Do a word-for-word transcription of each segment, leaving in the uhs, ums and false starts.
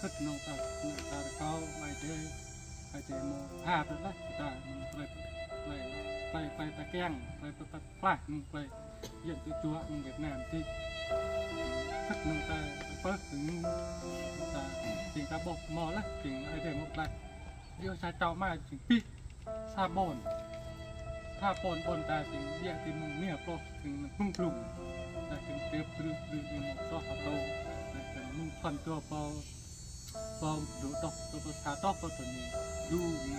Khĭt nong ta, nong ta rơkâo, Ơi Adai, Ơi Adai mơ̆ pha tơdah ta, mơ̆ng plei, plei, plei, plei ta kiăng, plei ta plah, mơ̆ng plei, yên tơ čuă, mơ̆ng Việt Nam ti. Khĭt nong ta, pơh, tơngu, ta, ting ta ƀuh mơ̆ lah, ting Ơi Adai mơ̆ plah. Yua sa čô mai, ting pih, sa ƀôn. Sa ƀôn ƀôn ta ting biă ti mơ̆ng nia ploh ting mơ̆ng blung. Ta ting tep brư brư ni mơ̆ng soh atâo. Ta ting mơ̆ng thon čô pô, pô dŏ tŏh, tŏh, tŏh, sa tŏh, tŏh, tŏh ni. Du ni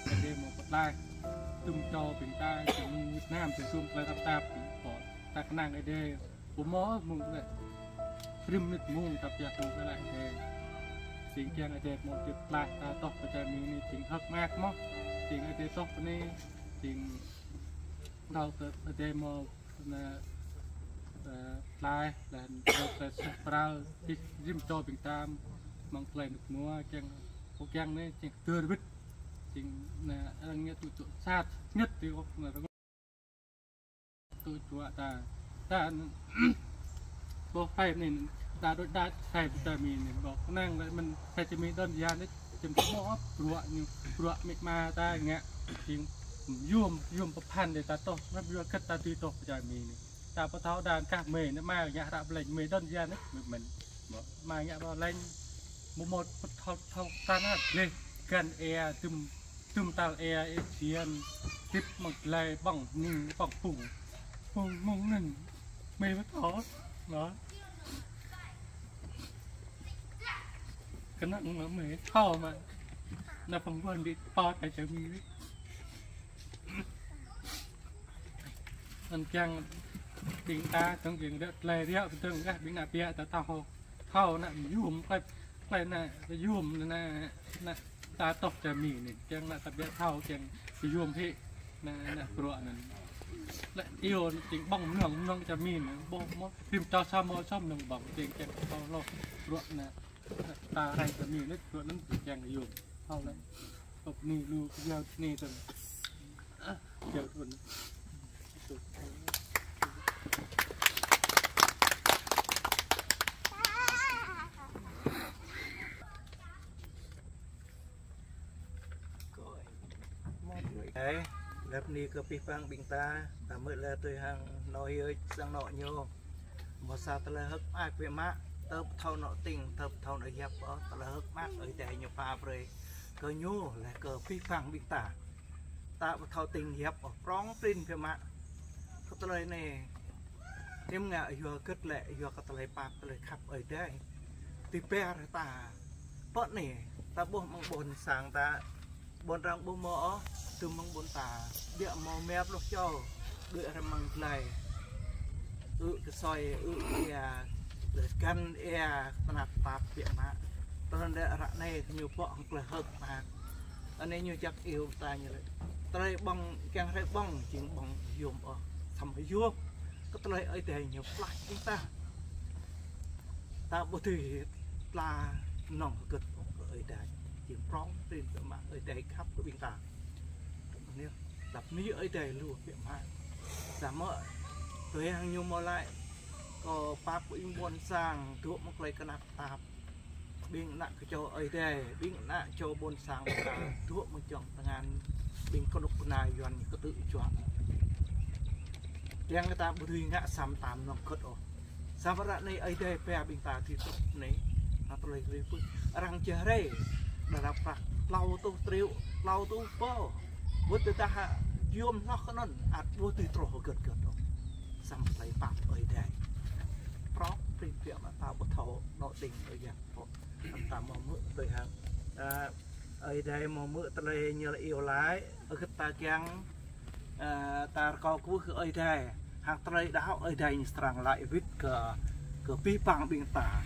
Ơi Adai mơ̆ pơtlaih. Tum čô ƀing ta ting mơ̆ng Việt Nam, ting tum plei tap tap, pô ta kơnang Ơi Adai. Pô mơ̆ mơ̆ng lĕ. Rĭm mĭt mơ̆ng ta pơyă mơ̆ng lĕ Ơi Adai. Ting kiăng Ơi Adai mơ̆ tep pơtlaih ta tŏh pơ čar Mi ni ting hơ̆k mơak mơ̆. Ting Ơi Adai tŏh pơ ni, ting đaŏ kơ Ơi Adai mơ̆ na Ơ, tlaih, laih anŭn tlaih suh pral, čih rĭm čô ƀing ta, mơ̆ng tlaih anŭn mơ̆, kiăng, pô kiăng anai, kiăng tơr wĭt, kiăng anai, arăng ngă tŭ tŭ sat, ñĕt tui ôh, anai, tŭ čuă ta, ta, ƀôh hai anai, ta đôč đač hai ƀing ta Mi anai, ƀôh kơnang lĕ mơ̆n, hai čô Mi đơn giản anai, čem tơmŏ bruă ñu, bruă amĭ ama ta ngă, kiăng yôm, yôm pơphan đe ta tŏh, anŭn yua kơ ta tui tŏh ƀing ta Mi anai. Ta ƀu thâo đa kah mơi anai, mơi ngă hră ƀlĕnh mơi đơn giản anai, mơi mơ̆n. Mơi ngă ƀlĕnh, mơ̆ mơ̆ ƀu thâo thâo kăn hă, gleh găn ia, tŭm, tŭm tal ia, ia čian, tip mơ̆ng glai ƀơ̆ng ning ƀơ̆ng pung. Pung mơ̆ng anŭn, mơi ƀu thâo, anŭn. Kơnang mơi thâo mơ̆. Anai pơ̆ng ƀôn đĭ pơ̆t ai čơ Mi. Anŭn kiăng ƀing ta, tơ̆ng ƀing rơ̆ tơlơi rơ̆, tơ̆ng gah ƀing ană biă ta thâo, thâo anŭn yôm, tơlơi, tơlơi anŭn yôm, anŭn, anŭn ta tŏh čơ Mi anai, kiăng anŭn ta biă thâo, kiăng yôm hĭ, anŭn, anŭn bruă anŭn. Lĕ iâu anŭn kiăng ƀơ̆ng mơnơ̆ng, mơnơ̆ng čơ Mi anai, ƀôh mơ̆, rĭm čô sa mơ̆, sa mơnơ̆ng ƀơ̆ng, kiăng, kiăng thâo hloh bruă anŭn, ta rai čơ Mi anai, bruă anŭn kiăng yôm, thâo lĕ. Tŏp anai lu kơ yua anai tơ̆ng. Yua tơ̆ng. Ơ, lăp anai kơ abih bang ƀing ta, ta hmư̆ lĕ tui hăng anŏ hiư̆ sang anŏ ñu. Mơ̆ sa tơlơi hơ̆k mơak biă mă, tơl ƀu thâo anŏ tĭng, tơl ƀu thâo anŏ yap ôh, tơlơi hơ̆k mơak Ơi Adai ñu pha brơi kơ ñu, lĕ kơ abih bang ƀing ta. Ta ƀu thâo tĭng yap ôh, prŏng prin biă mă. Kơ tơlơi anai, hiư̆m ngă yua hơget lĕ, yua kơ tơlơi pap, tơlơi khăp Ơi Adai. Tui ƀiă ta, pơ anai, ta ƀuh mơ̆ng ƀôn sang ta, ƀôn arăng ƀu hmâo ôh, tơ̆m mơ̆ng ƀôn ta, biă hmâo mia pluh čô, đuaĭ rơmang glai. Ư̆ kơsơi, ư̆ ia, lĕ găn ia, tơnap tap biă mă. Tơl anŭn lĕ ră anai ñu pŏk hăng tơlơi hơ̆k mơak. Anai ñu jak iâu ta ñu lĕ. Tơlơi ƀơ̆ng, kiăng hrơi ƀơ̆ng, jing ƀơ̆ng yôm ôh, samơ̆ yôm. Kơ tơlơi Ơi Adai ñu pơklaih ƀing ta. Ta ƀu dưi tla nong hơget ôh kơ Ơi Adai. Jing prŏng prin biă mă Ơi Adai khăp kơ ƀing ta. Anai, lăp anai Ơi Adai lu biă mă. Samơ̆ tui hăng ñu hmâo laĭ, kơ pap kơ ƀing ƀôn sang, dŏ mơ̆ng tơlơi tơnap tap. Ƀing ană kơčô Ơi Adai, ƀing ană kơčô ƀôn sang ta, dŏ mơ̆ng čŏng tơngan, ƀing kơnuk kơna Yuan kơtư̆ juă. Kiăng kơ ta ƀu dưi ngă sa mơtam nong hơget ôh. Samơ̆ ră anai Ơi Adai pia ƀing ta dưi tŏk anai, hăng tơlơi rĭm pơ̆. Arăng čih rai, đa đa prăk, klâo rơtuh triu, klâo rơtuh pô. Wơ̆t tơdah hă, yôm hloh kơ anŭn, ăt ƀu dưi truh hơget hơget ôh. Samơ̆ tơlơi pap Ơi Adai. Prŏng prin biă mă ta ƀu thâo anŏ tĭng ôh yap ôh. Ta hmâo hmư̆ tui hăng, ơ, Ơi Adai hmâo hmư̆ tơlơi ñu iâu laĭ, hơget ta kiăng, ơ, ta rơkâo kwưh kơ Ơi Adai. Hăng tơlơi đaŏ Ơi Adai ñu srăng laĭ wĭt kơ, kơ abih bang ƀing ta.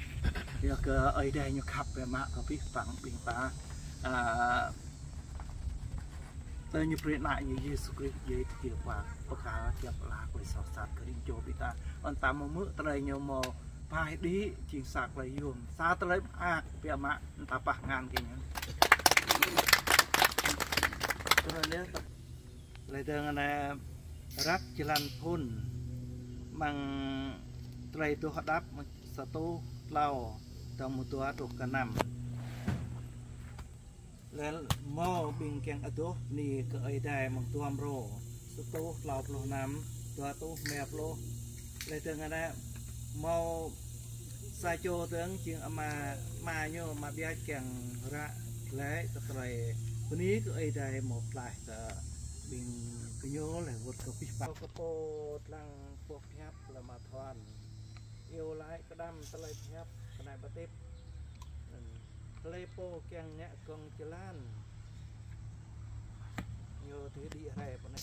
Yua kơ Ơi Adai ñu khăp biă mă kơ abih bang ƀing ta. Ơ, tơl ñu brơi ană ñu Yêsu Krist jai tơkiê pơkă, pơkă kiăng pơala tơlơi soh sat kơ rĭm čô ƀing ta. Anŭn ta hmâo hmư̆ tơlơi ñu hmâo pơhaih đĭ, jing sa tơlơi yôm, sa tơlơi mơak biă mă, anŭn ta pah ngăn kơ ñu. Tơlơi anai, tơlơi dơ̆ng anai răk jơlan phŭn, mơ̆ng tơlơi adoh hơđăp, mơ̆ng sa rơtuh klâo, tơ̆ng mơ̆ng dua truh kơ năm. Lĕ hmâo ƀing kiăng adoh bơni kơ Ơi Adai mơ̆ng dua mrô, sa rơtuh klâo pluh năm, dua rơtuh rơma pluh. Lĕ dơ̆ng anai hmâo sa čô dơ̆ng jing ama, ama ñu, ama Biă kiăng ră glaĭ kơ tơlơi bơni kơ Ơi Adai hmâo pơklaih kơ ƀing gơñu lĕ wơ̆t kơ abih bang. Kơ pô dlăng boh pơhiăp lĕ ama Thuan. Iâu laĭ kơđăm tơlơi pơhiăp kơ anai pơtip. Tơlơi pô kiăng ngă gơ̆ng jơlan. Ñu tui đĭ rai pơ anai.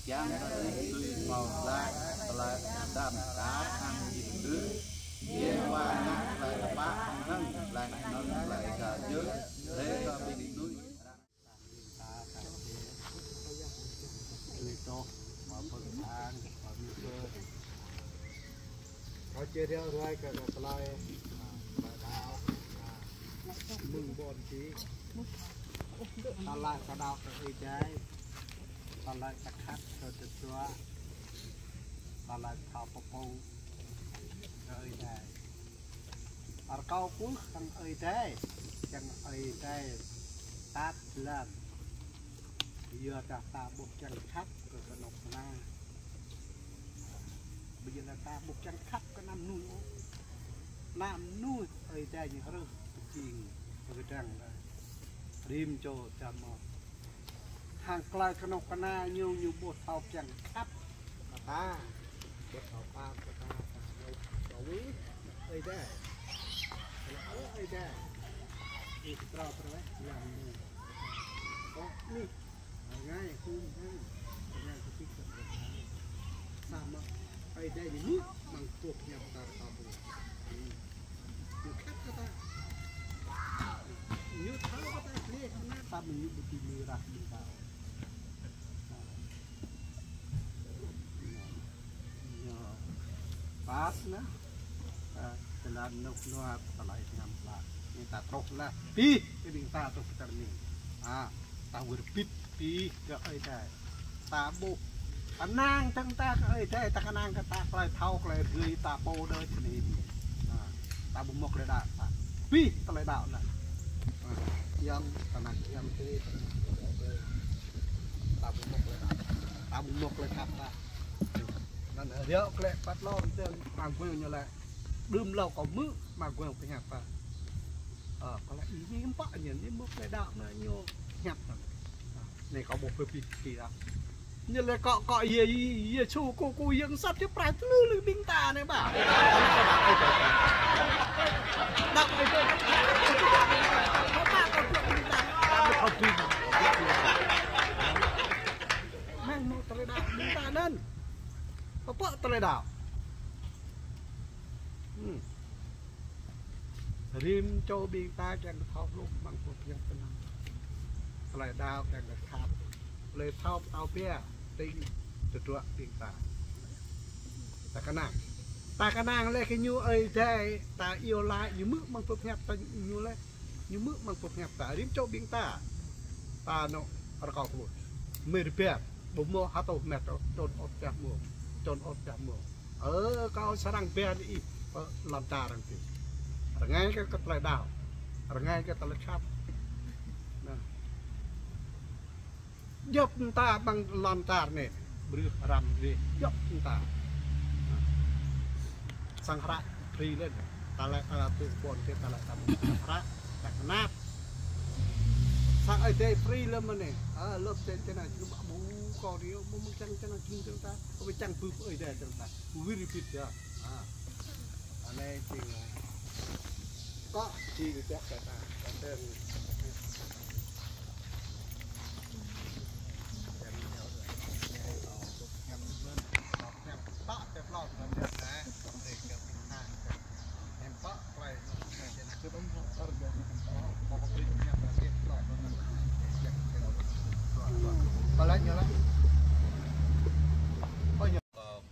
Kiăng kơ ih dưi hmâo laih tơlơi hơdôm kar hăng jing dưi. Kiăng wa ngă tơlơi tơpă hăng tơlơi anŭn tơlơi kơ jơ̆, lĕ kơ ƀing dưi. Kâo čih ră ruai kơ, kơ tơlơi, a, tơlơi đaŏ, a, mơ̆ng ƀôn čih. Tơlơi kơ đaŏ kơ Ơi Adai. Tơlơi kơ khăp kơ tơdruă. Tơlơi thâo pơpŭ kơ Ơi Adai. Rơkâo pưh hăng Ơi Adai, kiăng Ơi Adai tat lăm. Yua kơ ta ƀuh kiăng khăp kơ kơnuk kơna. Ƀu djơ̆ lĕ ta ƀuh kiăng khăp kơ ană mơnuih ôh. Ană mơnuih Ơi Adai ñu hrih pơjing pơkơdrăng đơi. Rĭm čô čăm mơ̆. Hăng tơlơi kơnuk kơna ñu, ñu ƀu thâo kiăng khăp kơ ta. Ƀu thâo pap kơ ta, ta ƀu thâo wĭ Ơi Adai. Ơ Ơi Adai. Ih trâo trâo lăm ñu. Kơ nih. Rơngai kơ nih. Rơngai kơ nih. Samơ̆ Ơi Adai ñu mơ̆ mơ̆ng pơhiăp ta rơkâo pơpŭ. Ñu khăp kơ ta. Ñu thâo kơ ta, lĕ kơ ană ta mơ̆ ñu ƀu dưi mơ̆ rah ƀing ta. Ñu pap anai. A, tơlơi anŭn nua tơlơi ngăm pla. Ñu ta truh laih. Pih, kơ ƀing ta truh kơ tơrmin. A, ta wơr bĭt pih kơ Ơi Adai. Ta ƀuh. Kơnang tơ̆ng ta kơ Ơi Adai, ta kơnang kơ ta tơlơi thâo, tơlơi dưi, ta pô đơi čơnĭ. A, ta ƀu mơ̆ tơlơi đaŏ ta. Pih tơlơi đaŏ anai. A, iăm, kơnang iăm tê, ta ƀu mơ̆ tơlơi đaŏ. Ta ƀu mơ̆ tơlơi khăp ta. Anŭn rơ̆k lĕ păt lŏm tơ̆ng pang gueng ñu lĕ. Đưm hlâo kâo mơ̆ mă gueng pơhiăp ta. Ơ, kâo lĕ ih hiư̆m pă ñu, ñu mơ̆ tơlơi đaŏ anai ñu hiăp ta. Anai kâo ƀuh pơpih pơpih ta. Ñu lĕ kâo, kâo Yê, Yêsu kâo, kâo yơ̆ng sat čơprai tơlư lư ƀing ta anai ƀă. Đaŏ Ơi Adai. Kâo pă kâo ƀuh ƀing ta. Kâo ƀuh. Mơ̆ng mơ̆ tơlơi đaŏ ƀing ta anŭn. Pơpă tơlơi đaŏ. Hmm. Rĭm čô ƀing ta kiăng kơ thâo hluh mơ̆ng pơhiăp tơnăm. Tơlơi đaŏ kiăng kơ khăp. Tơlơi thâo pơtao pia, tĭng tơdruă ƀing ta. Ta kơnang. Ta kơnang lĕ kơ ñu Ơi Adai, ta iâu laĭ ñu mơ̆ mơ̆ng pơhiăp ta ñu lĕ. Ñu mơ̆ mơ̆ng pơhiăp ta, rĭm čô ƀing ta. Ta anŭn rơkâo kơ ƀuh. Mơ̆ rơbat, ƀu mơ̆ hơtŏh met, čon ot pioh mông, čon ot pioh mông. Ơ, kâo srăng ba ih, ơ, lŏn čar arăng ti. Rơngai kơ, kơ tơlơi đaŏ, rơngai kơ tơlơi khăp. Anai. Djŏp mơta ƀăng lŏn čar anai, brưh răm brưh, djŏp mơta. Sang hră free lĕ, ta lĕ ta tui ƀôn tê ta lĕ ta hră, ta kơnap. Sang Ơi Adai free lĕ mơ̆n anai, a, lŏm čen čen anai, jơnum ƀu kâo rĭm, mơ̆ mơ̆ng čang čen anai jơnum čen ta, ƀu čang bưp Ơi Adai čen ta, wir bit ya. A. Anai jing, a, kâo jing biă kơ ta, kơ tơ̆ng. Kơ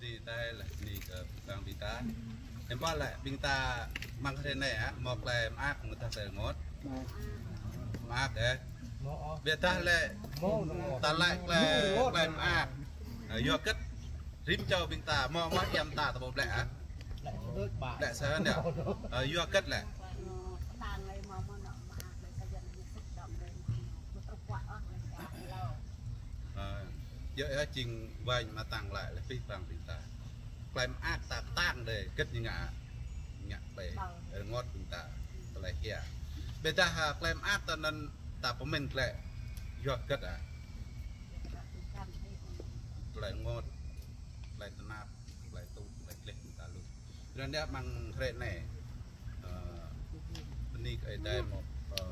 ƀing ta lĕ, ƀing ta. Hiư̆m pă lĕ, ƀing ta mơ̆ng hrơi anai, a, mơ̆ tơlơi mơak, mơ̆ tơlơi rơngot. Mơak, ơ. Biă dah lĕ, ta lĕ tơlơi, tơlơi mơak. A, yua hơget, rĭm čô ƀing ta, mơ̆, mơ̆ iăm ta, ta ƀu blĕ, a. Blĕ sa anai. A, yua hơget lĕ. Ơ, yua, yua jing wa ñu mă tăng lĕ, lĕ pih pang ƀing ta. Tơlơi mơak ta tăng đơi, hơget ñu ngă, ngă tơlơi rơngot ƀing ta, tơlơi hia. Biă dah, a, tơlơi mơak ta anŭn ta pơmĭn glaĭ, yua hơget, a. Tơlơi rơngot, tơlơi tơnap, tơlơi tŭ, tơlơi gleh ƀing ta lu. Anŭn yơh mơ̆ng hrơi anai, ơ, bơni kơ Ơi Adai mơ̆, ơ,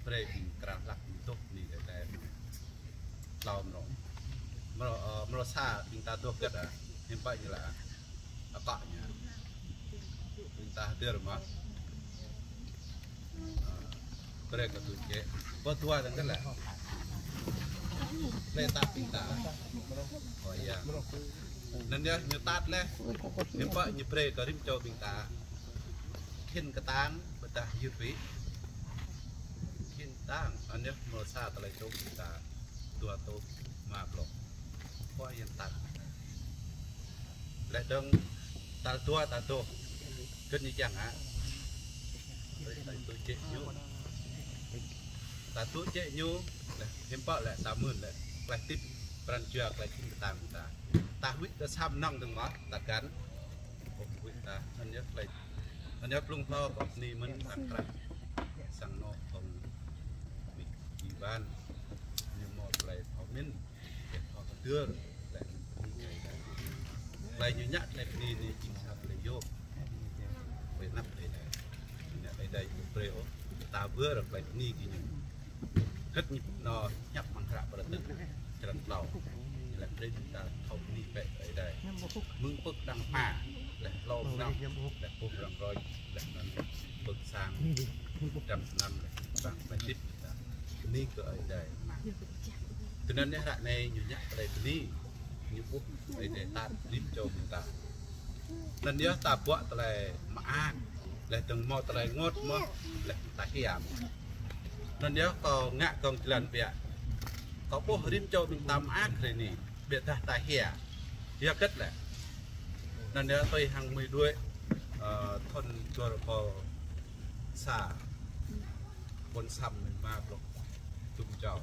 brơi ƀing krăn hlăk ƀing dŏ bơni kơ Ơi Adai mơ̆. Hlâo mrô. Mrô, ơ, Mrô sa ƀing ta dŏ hơget ah? Hiư̆m pă ñu laĭ ah? Akŏ ñu. Ƀing ta hơdơr mơ̆? Brơi kơ tui jĕ. Pơ dua dơ̆ng kơ lĕ. Lĕ tat ƀing ta. Ơ yă. Anŭn yơh ñu tat lĕ. Hiư̆m pă ñu brơi kơ rĭm čô ƀing ta. Khĭn kơtang, ƀôdah yơr ƀĭ. Khĭn kơtang, anŭn yơh mrô sa tơlơi čô ƀing ta. Dua rơtuh rơma pluh. Khua Yang tat. Lĕ dơ̆ng tal dua ta dŏ. Gơ̆t ñu kiăng hă? Lĕ ta dŏ jĕ ñu. Ta dŏ jĕ ñu. Lĕ hiư̆m pă lĕ ta mưn lĕ. Tơlơi hơdip pran jua tơlơi khĭn kơtang ta. Ta huĭ ta sam năng dơ̆ng mơ̆, ta găn. Ơ, huĭ ta. Anŭn yơh tơlơi. Anŭn yơh blung thâo kơ bơni mơ̆n sang krah. Sang anŏ kông. Ƀing Ivan. Ñu hmâo tơlơi thâo mĭn. Tơlơi thâo hơdơr, lĕ ñu bơni kơ Ơi Adai. Tơlơi ñu ngă tơlơi bơni anai jing sa tơlơi yôm. Tơlơi anăp Ơi Adai. Ñu ngă Ơi Adai ñu brơi ôh. Ta wơr tơlơi bơni kơ ñu. Hơget ñu nao hiăp amăng hră Pơrơtơ̆ng črăn klâo. Lĕ brơi ta thâo bơni bĕ Ơi Adai. Mơ̆ng pơ̆k đang hma, lĕ hlâo mơnơ̆ng, lĕ boh răng roi, lĕ anŭn pơ̆k sang, dăm năm, lĕ bang pơdip ta. Bơni kơ Ơi Adai. Tui anŭn yơh ră anai ñu ngă tơlơi bơni, ñu ƀuh Ơi Adai tat rĭm čô ƀing ta. Anŭn yơh ta ƀuh tơlơi mơak, lĕ dơ̆ng hmâo tơlơi rơngot mơ̆, lĕ ta hiam. Anŭn yơh kâo ngă gơ̆ng jơlan biă. Kâo ƀuh rĭm čô ƀing ta mơak hrơi anai, biă dah ta hia. Hia hơget lĕ. Anŭn yơh tui hăng mơi đuaĭ, ơ, thun dua rơbâo sa. Ƀôn Săm mơi rơma pluh tơjuh čô,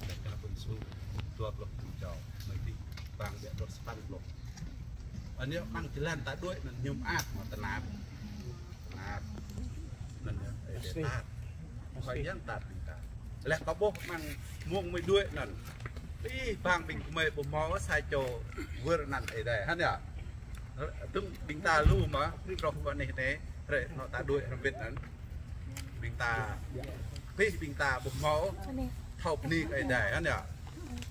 lĕ kơ Ƀôn Su dua pluh tơjuh čô, mơi đih bang biă pluh sapăn pluh. Anŭn yơh amăng jơlan ta đuaĭ anŭn ñu mơak mơ̆ tơnap. Tơnap. Anŭn yơh, ơ, tat. Khua Yang tat ƀing ta. Lĕ kâo ƀuh amăng mông mơi đuaĭ anŭn. Ih, bang ƀing gơmơi ƀu hmâo sa čô wơr anăn Ơi Adai. Hă anŭn yơh. Tơm ƀing ta lu mơ̆, truh kơ anih anai, hrơi anŏ ta đuaĭ hrŏm hơbĭt anŭn. Ƀing ta, pih ƀing ta ƀu hmâo thâo bơni kơ Ơi Adai, anŭn yơh.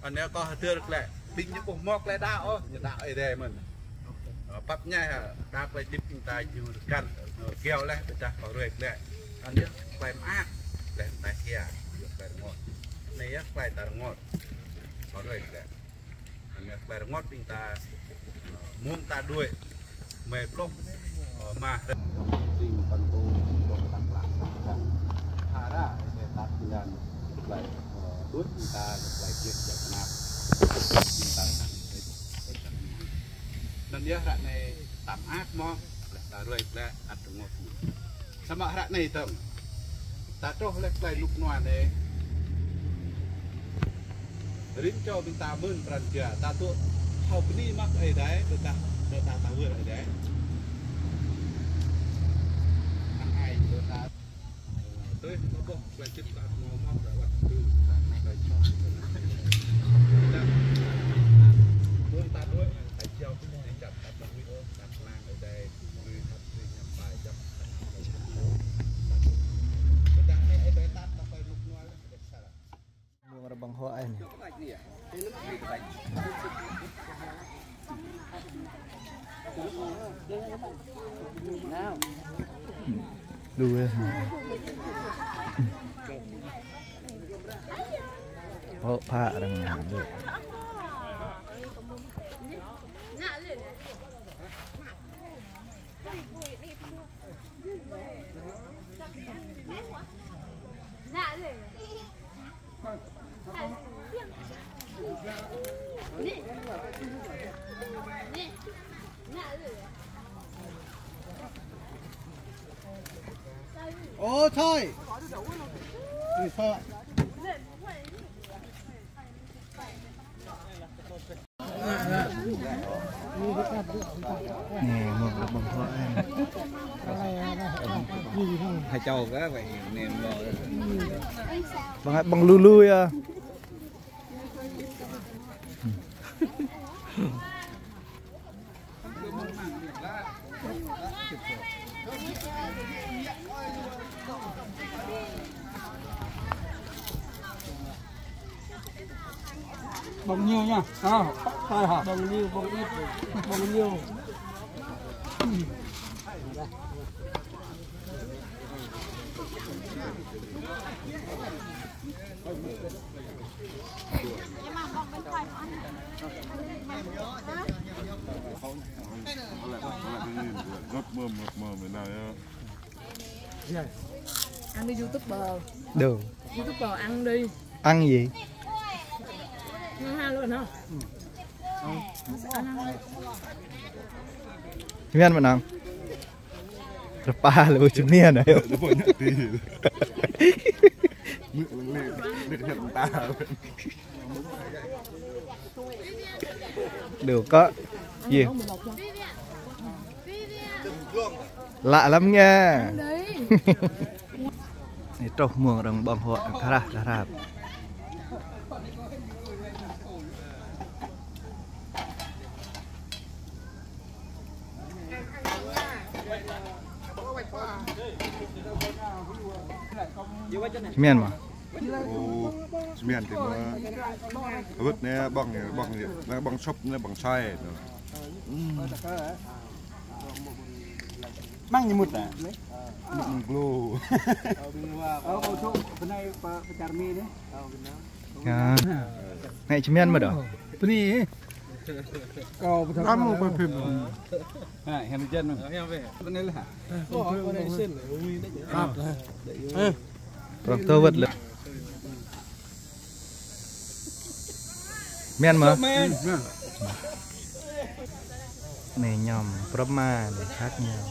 Anŭn yơh kâo hơdơr glaĭ, ƀing ñu ƀu hmâo tơlơi đaŏ ôh, ñu đaŏ Ơi Adai mơ̆n. Ơ, pap ñai hă, đaŏ tơlơi hơdip ƀing ta ñu rơgăn, ơ, kiaŏ laih, ƀôdah kâo ruai glaĭ. Anŭn yơh tơlơi mơak, laih ta hia, yơh tơlơi rơngot. Anai yơh tơlơi ta rơngot, kâo ruai glaĭ. Anai tơlơi rơngot ƀing ta, ơ, mông ta đuaĭ, mơi pluh, ơ, mă hrơi. Ƀing păn tu, ƀing păn klă, păn klă. Hara, ơ, tat ƀing ta, tơlơi, ơ, đuaĭ ƀing ta, tơlơi kiet jak nap. Ƀing ta sang, ơ, sang. Anŭn yơh ră anai, ta mơak mơ̆, laih ta ruai glaĭ, ăt rơngot. Samơ̆ hră anai dơ̆ng. Ta truh laih tơlơi rơnŭk rơnua anai. Rĭm čô ƀing ta mơ̆n pran jua, ta tŭ thâo bơni mơ̆ kơ Ơi Adai, ƀôdah, ƀôdah ta wơr Ơi Adai. Hăng ai ƀôdah. Tui, ƀôdah, tơlơi hơdip ta hmâo mơ̆, ƀôdah wăt tui, tơlơi čŏk. Mơ̆n ta đuaĭ, ta jao, ta čăp, ta ƀuh, ta kơnang Ơi Adai. Mông rơbăng hoa anai. Đu ya. Hŏ phă răng. Ơ, thôi. Đi thôi. Nè, mơ̆ng, mơ̆ng hoa. Hai châu cá vậy, nè, mơ̆ng. Bằng, bằng lu lu ya. Ƀơ̆ng ñu ñu. Ơ, ƀơ̆ng ñu, ƀơ̆ng ñu. Ăn đi YouTube bờ. Được. YouTube bờ ăn đi. Ăn gì? Ăn ha luôn hả? Ăn ăn. Mian mà nắng. Rơpa lu čem nian ayo. Được có gì? Lạ lắm nha. Anai truh mơ̆ng arăng ƀơ̆ng huă tha rah tha rap. Mian mă. Ô, mian ti mă. Abut ne bang ne, bang ne, bang sop ne, bang sai. Măng ñu mŭt à? Măng glo. Ơ, kâo suk bơnai pơ-, pơ čar Mi anai. Ya. Nai čem mian mă đô. Bơni. Kâo pơthâo. Kamu pơphim. Ha, hiam jăn mă. Bơni lah. Prong tơ wơ̆t lĕ. Mian mă. Anai ñăm prăp mă, anai khăt ñăm.